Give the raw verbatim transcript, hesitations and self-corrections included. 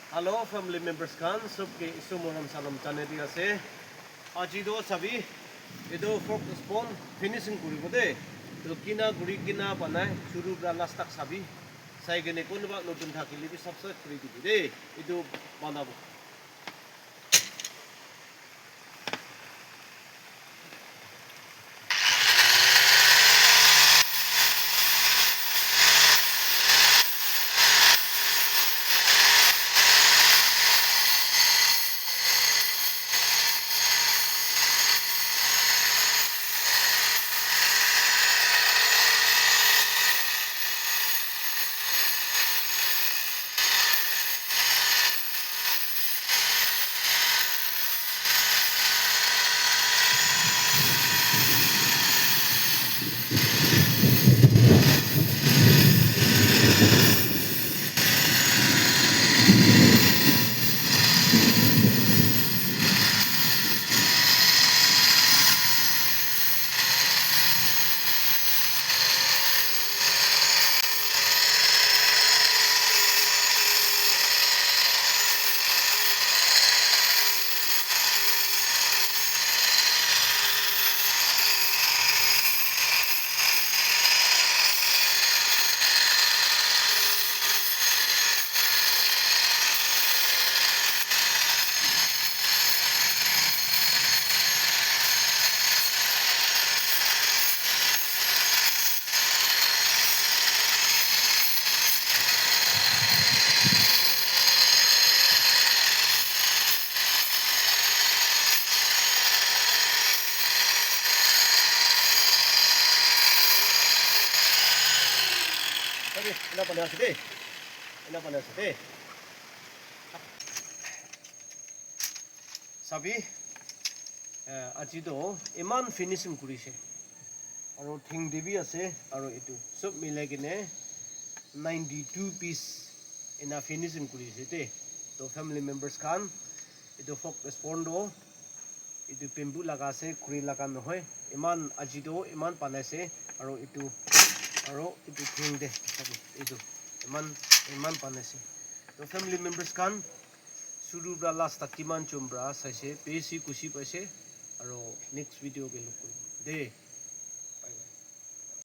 Hello family members khan, sob ke Isu morom salam jane di ase. Aji do sabi, etu fork spoon finishing kuribo de. To kina guri kina banai, shuru pra last tak sabi. Sai kene konoba notun thakile bi subscribe kuri dibi de. Etu banabo. Sabi, ena pani ase de. Ena pani ase de. Sabi, eh, aji to iman finishing kurise. Aro thing te bi ase, aro etu sob milai kene ninety two piece ena finishing kurise de. To family members khan, etu fork spoon to etu bamboo laga ase, khuri laga nohoi. Iman aji to iman banai ase, aro etu, aro etu thing te, etu iman, iman banai ase. To family members khan, shuru pra last tak kiman jon pra saise, besi khushi paise, aro next video ke log kuribo de.